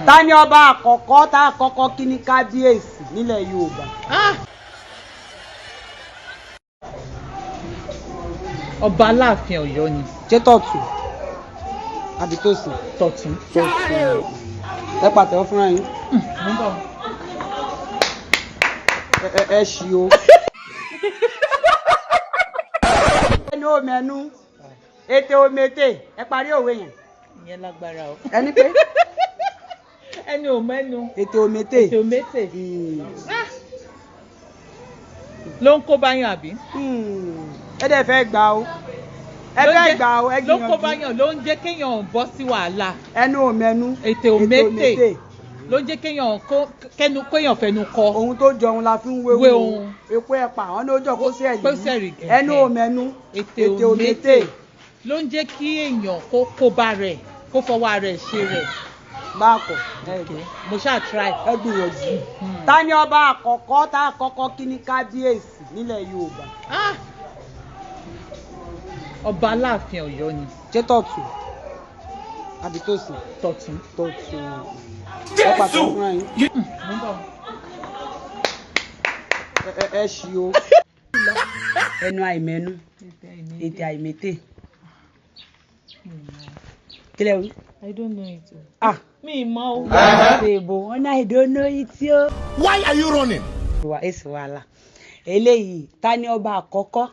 Ta ni ọba àkọ́kọ́ tá a kọ́kọ́ kí ní kábíyèsí nílẹ̀ Yorùbá? Ah! Ọba Aláàfin Ọ̀yọ́ ni. Ṣé tọ̀tún àbí tòsì? Tọ̀tún. Tọ̀tún. Ẹ pàtẹ́wọ́ fúnra yín. Mo ń bọ̀. Ẹ ṣí o. Ẹnu ò mẹ́nu, ètè ò mètè, ẹ parí òwe yẹn. Ìyẹn lágbára o. Ẹni pé Ẹni ò mẹ́nu. ètè ò mètè. Ètè ò mètè. Ló ń kó báyàn àbí? Ẹ dẹ̀ fẹ́ gbà o. Ẹ Ló ń fẹ́ gbà o, ẹ Ló ń kó gbìyànjú. báyàn, ló ń jẹ́ kéèyàn bọ́ sí wàhálà. Ẹnu ò mẹ́nu, Ètè ò mètè. Ló ń jẹ́ kéèyàn kẹ́nu kéèyàn fẹnu kọ. Ohun tó jọ òun la fi ń wé Wé ohun. Epo ẹ̀pà, wọn ní ó jọ kó sí ẹ̀yìn. Kó sẹ̀rì gẹ̀gẹ̀. Ẹnu ò mẹ́nu, Ètè ètè ò ò mètè. mètè. Ló ń jẹ́ kí èèyàn kó bá rẹ̀, kó fọwọ́ rẹ̀ ṣe rẹ̀. Báàkọ̀, ẹ gbọ́. Mo ṣáà try. Ẹ gbìyànjú. Ta ni ọba àkọ́kọ́ tá a kọ́kọ́ kí ní kábíyèsí nílẹ̀ Yorùbá? Ah! Ọba Aláàfin Ọ̀yọ́ ni. Ṣé tọ̀tún àbí tòsì? Tọ̀tún. Tọ̀tún. Ẹ pàtẹ́wọ́ fúnra yín. Mo ń bọ̀. Ẹ ṣí o. Ẹnu àìmẹ́nu, ètè àìmètè. Kílẹ̀ wí. I don't know it. Ah! Mi ì mọ̀ o. Ṣe èbò wọn náà I don't know it o. Why are you running? Wà èsì wàhálà. Eléyìí, ta ni ọba àkọ́kọ́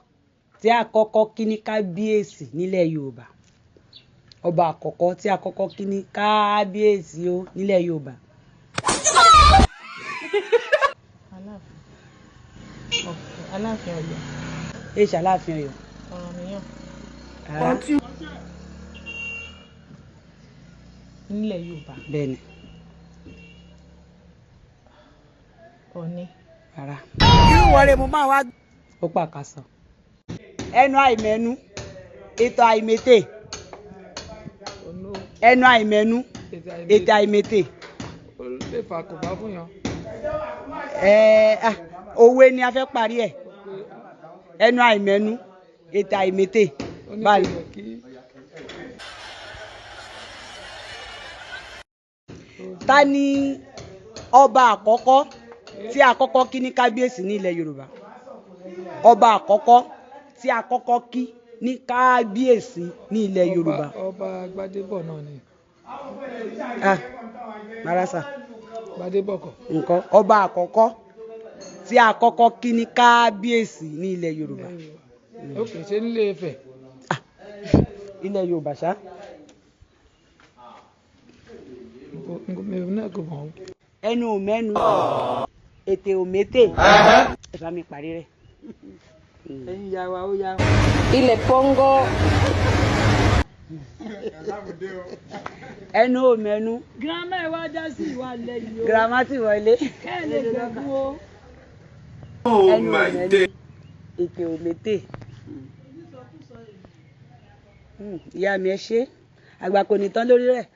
tí a kọ́kọ́ kí ní kábíyèsí nílẹ̀ Yorùbá? Ọba àkọ́kọ́ tí a kọ́kọ́ kí ní kábíyèsí o nílẹ̀ Yorùbá. Aláàfin. Aláàfin Ọ̀yọ́. Èṣì Aláàfin Ọ̀yọ́. Ọ̀rànmíyàn. Rárá. Nílẹ̀ Yorùbá. Bẹ́ẹ̀ni. Ọ̀ní. Rárá. Irú wọlé mo máa wá. Ó pàkàsọ. Ẹnu àìmẹ́nu, ètò àìmètè. Ẹnu àìmẹ́nu, ètò àìmètè. Ó lè fà kò bá fún yàn. Ẹ òwe ni a fẹ́ parí ẹ̀. Ẹnu àìmẹ́nu, ètò àìmètè. Ó ní Báyìí. kò yẹ kí Ta ni ọba àkọ́kọ́ tí a kọ́kọ́ kí ní kábíyèsí ní ilẹ̀ Yorùbá? Ọba àkọ́kọ́ tí a kọ́kọ́ kí ní kábíyèsí ní ilẹ̀ Yorùbá. Ọba Gbádébọ̀ náà ni. Ah, rárá sà. Gbádébọ̀ kọ́. Nǹkan ọba àkọ́kọ́ tí a kọ́kọ́ kí ní kábíyèsí ní ilẹ̀ Yorùbá. Ó kì í ṣe nílé Ifẹ̀. Ah, ilẹ̀ Yorùbá ṣá. Mi ò náà kò mọ̀ ọ́. Ẹnu ò mẹ́nu, ètè ò métè. Ẹ bá mi parí rẹ̀. Ẹ̀yin ìyá wa ó yá. Y le pongo Ẹnu ò mẹ́nu. Girama ẹ wá dá sí ìwà lẹ́yìn o. Girama ti wọlé. Kẹ́ ẹ lè gbẹ̀bú o. Ẹnu ò mẹ́nu, ètè ò métè. Ìyá mi ẹ ṣé, àgbà kò ní tán lórí rẹ̀.